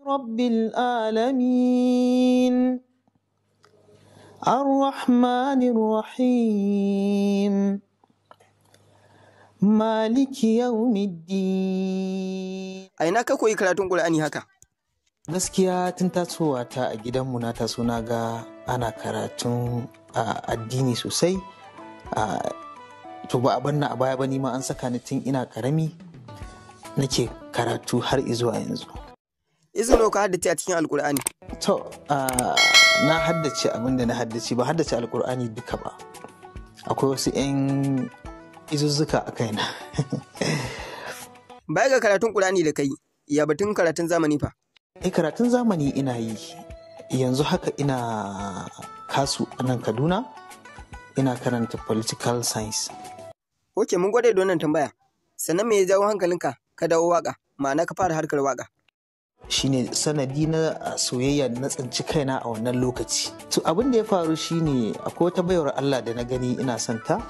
Rabbil alamin. Ar-Rahmanir Rahim. Maliki yawmiddin. A ina ka koyi karatun Qur'ani haka? Gaskiya tun tasowa ta a gidanmu na taso na ga ana karatun addini sosai. To ba a banna a baya ba, ni ma an saka ni tun ina karami nake karatu har izuwa yanzu. Izu nawa ka haddace a cikin Alkur'ani? To, na haddace abin da na haddace, ba haddace Alkur'ani duka ba. Akwai wasu 'yan izuzzuka a kaina. Baya ga karatun Qur'ani da kai, ya batun karatun zamani fa? Eh, karatun zamani ina yi. Yanzu haka ina KASU a nan Kaduna, ina karanta political science. Ok, mun gode da wannan tambaya. Sannan me ya jawo hankalinka ka dawo waka, ma'ana ka fara harkar waka? Shine sanadi na soyayya da na tsinci kaina a wannan lokaci. To, abin da ya faru shine akwai wata baiwar Allah da na gani ina son ta,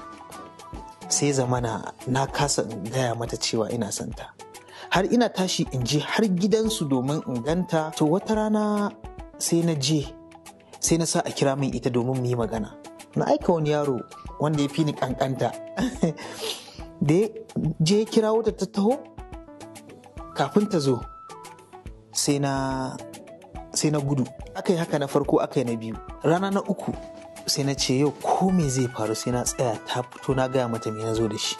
sai zamana na kasa in gaya mata cewa ina son ta. Har ina tashi in je har gidansu domin in ganta. To, wata rana sai na je, sai na sa a kira min ita domin mu yi magana. Na aika wani yaro wanda ya fi ni kankanta. Da ya je ya kira wata ta taho, kafin ta zo sai na gudu. Aka yi haka na farko, aka yi na biyu. Rana na uku sai na ce yau ko me zai faru sai na tsaya ta fito na gaya mata me na zo da shi.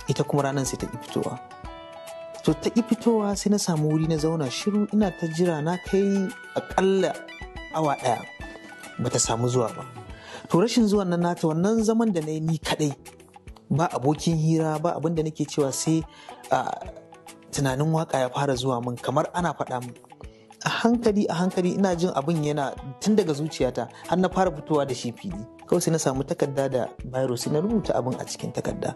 Ita kuma ranar sai ta ƙi fitowa. To, ta ƙi fitowa, sai na samu wuri na zauna shiru ina ta jira. Na kai aƙalla awa 1 bata samu zuwa ba. To, rashin zuwan nan nata, wannan zaman da na yi ni kaɗai, ba abokin hira, ba abin da nake cewa, sai tunanin waka ya fara zuwa min kamar ana faɗa min. A hankali a hankali ina jin abin yana tun daga zuciyata har na fara fitowa da shi fili. Kawai sai na samu takarda da biro, sai na rubuta abin a cikin takarda.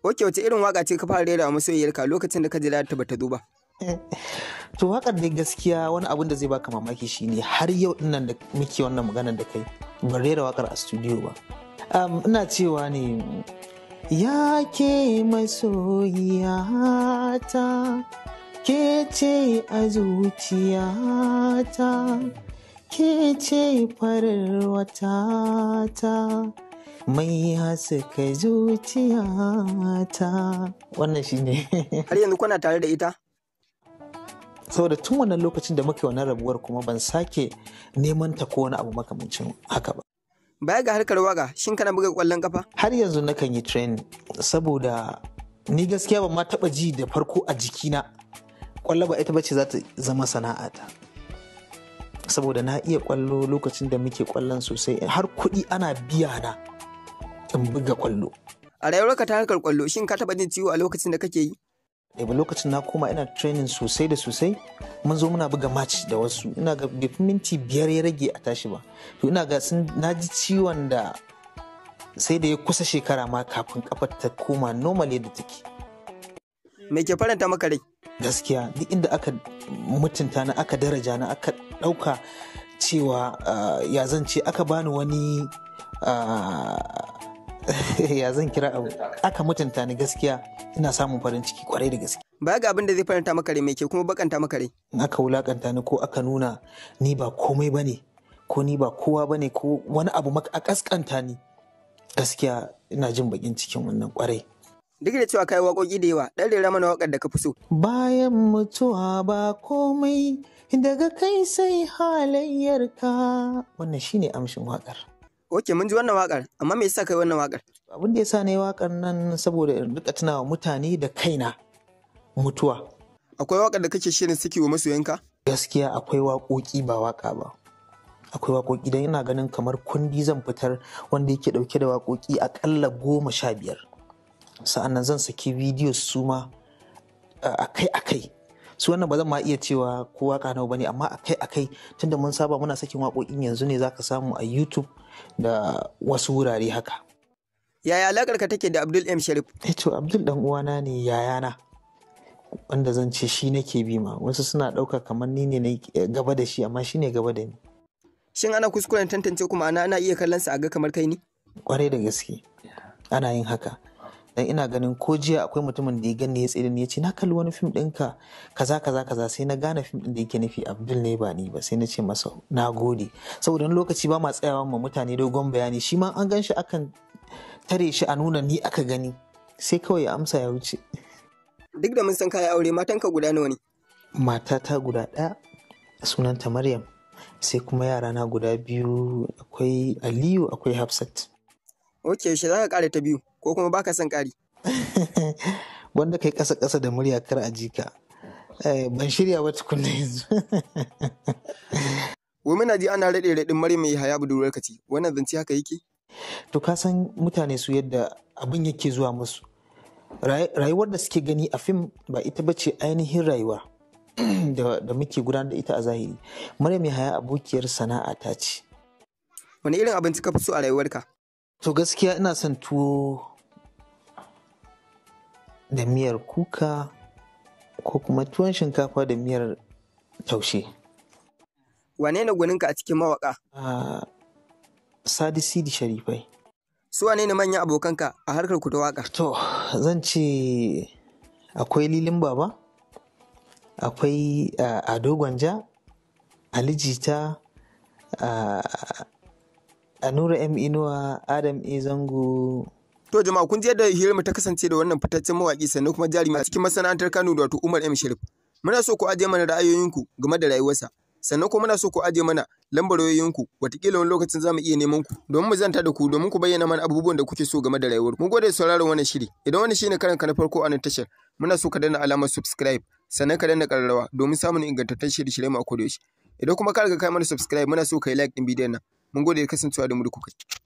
Ok, wace irin waka ce ka fara rera wa masoyiyarka lokacin da ka jira ta bata zo ba? To, waƙar dai gaskiya wani abin da zai baka mamaki shine har yau dinnan da muke wannan maganar da kai ban rera waƙar a studio ba. Ina cewa ne, ya ke masoyiyata, ke ce a zuciyata, ke ce farar watata mai haska zuciyata. Wannan shine. Har yanzu kuna tare da ita? Saboda tun wannan lokacin da muka yi wannan rabuwar kuma ban sake neman ta ko wani abu makamancin haka ba. Baya ga harkar waka, shin kana buga kwallon kafa? Har yanzu nakan yi training, saboda ni gaskiya ban ma taba ji da farko a jikina kwallo ba ita bace za ta zama sana'ata. Saboda na iya kwallo lokacin da muke kwallon sosai, har kuɗi ana biya na in buga kwallo. A rayuwarka ta harkar kwallo, shin ka taba jin ciwo a lokacin da kake yi? Daga lokacin na koma ina training sosai da sosai, mun zo muna buga match da wasu, ina ga bai fi minti 5 ya rage a tashi ba, to ina ga sun na ji ciwon da sai da ya kusa shekara ma kafin kafar ta koma normal yadda take. Me ke faranta maka rai? Gaskiya duk inda aka mutunta na, aka daraja na, aka ɗauka cewa ya zan ce, aka bani wani ya zan kira abu, aka mutunta ni, gaskiya ina samun farin ciki kwarai da gaske. Baya ga abin da zai faranta maka rai, me ke kuma bakanta maka rai? In aka wulakanta ni ko aka nuna ni ba komai bane ko ni ba kowa bane ko wani abu a kaskanta ni, gaskiya ina jin bakin cikin wannan kwarai. Duk da cewa kai waƙoƙi da yawa, ɗan rera mana waƙar da ka fi so. Bayan mutuwa ba komai, daga kai sai halayyarka. Wannan shine amshin waƙar. Ok, mun ji wannan waƙar, amma me yasa kai wannan waƙar? Abin da yasa na yi waƙar nan saboda in rika tunawa mutane da kaina mutuwa. Akwai waƙar da kake shirin saki wa masoyanka? Gaskiya akwai waƙoƙi, ba waƙa ba. Akwai waƙoƙi, don ina ganin kamar kundi zan fitar wanda yake ɗauke da waƙoƙi aƙalla 15. Sa'annan zan saki bidiyo su ma akai-akai. Su wannan ba zan ma iya cewa ko waka nawa bane, amma akai-akai, tunda mun saba muna sakin waƙoƙin yanzu ne zaka samu a YouTube da wasu wurare haka. Yaya alaƙar ka take da Abdul M Sharif? Eh, to, Abdul dan uwana ne, yayana. Wanda zan ce shi nake bi ma. Wasu suna ɗauka kamar ni ne na gaba da shi, amma shi ne gaba da ni. Shin ana kuskuren tantance kuma ana iya kallon sa a ga kamar kai ne? Kwarai da gaske. Ana yin haka. Dan ina ganin ko jiya akwai mutumin da ya gani ya tsaye da ni ya ce na kalli wani fim ɗinka kaza kaza kaza, sai na gane fim ɗin da yake nufi Abdul ne ba ni ba, sai na ce masa na gode. Saboda wani lokaci ba ma tsayawa ma mutane dogon bayani, shi ma an gan shi akan tare shi a nuna ni aka gani, sai kawai ya amsa ya wuce. Duk da mun san kayi aure, matanka guda nawa ne? Matata guda ɗaya, sunanta Maryam, sai kuma yarana guda biyu, akwai Aliyu akwai Hafsat. Ok, yaushe za ka ƙara ta biyu ko kuma baka son ƙari? Wanda kai ƙasa ƙasa da murya kar a ji ka. Ban shirya ba tukunna yanzu. Wai muna ji ana raɗe raɗin Maryam Yahaya budurwarka ce, wannan zance haka yake? To ka san mutane su yadda abin yake zuwa musu. Rayuwar da suke gani a fim ba ita ba ce ainihin rayuwa da muke gudanar da ita a zahiri. Maryam Yahaya abokiyar sana'a ta ce. Wani irin abinci ka fi so a rayuwarka? To gaskiya ina son tuwo da miyar kuka ko kuma tuwon shinkafa da miyar taushe. Wane ne gwaninka a cikin mawaƙa? Sadi Sidi Sharifai. Su wane ne manyan abokanka a harkar ku ta waƙa? To zan ce akwai Lilin Baba, akwai Ado Gwanja, Ali Jita, Nura M Inuwa, Adam A Zango. To jama'a, kun ji yadda hirarmu ta kasance da wannan fitaccen mawaƙi sannan kuma jarumi a cikin masana'antar Kano, wato Umar M Sharif. Muna so ku ajiye mana ra'ayoyinku game da rayuwarsa. Sannan kuma muna so ku ajiye mana lambar wayoyinku, wataƙila wani lokacin za mu iya neman ku domin mu zanta da ku, domin ku bayyana mana abubuwan da kuke so game da rayuwar. Mun gode da sauraron wannan shiri. Idan wannan shine karanka na farko a nan tashar, muna so ka danna alamar subscribe, sannan ka danna ƙararrawa domin samun ingantattun shirye-shirye mu a kodayaushe. Idan kuma ka riga ka yi mana subscribe, muna so ka yi like ɗin bidiyon nan. Mun gode da kasancewa da mu da kuka yi.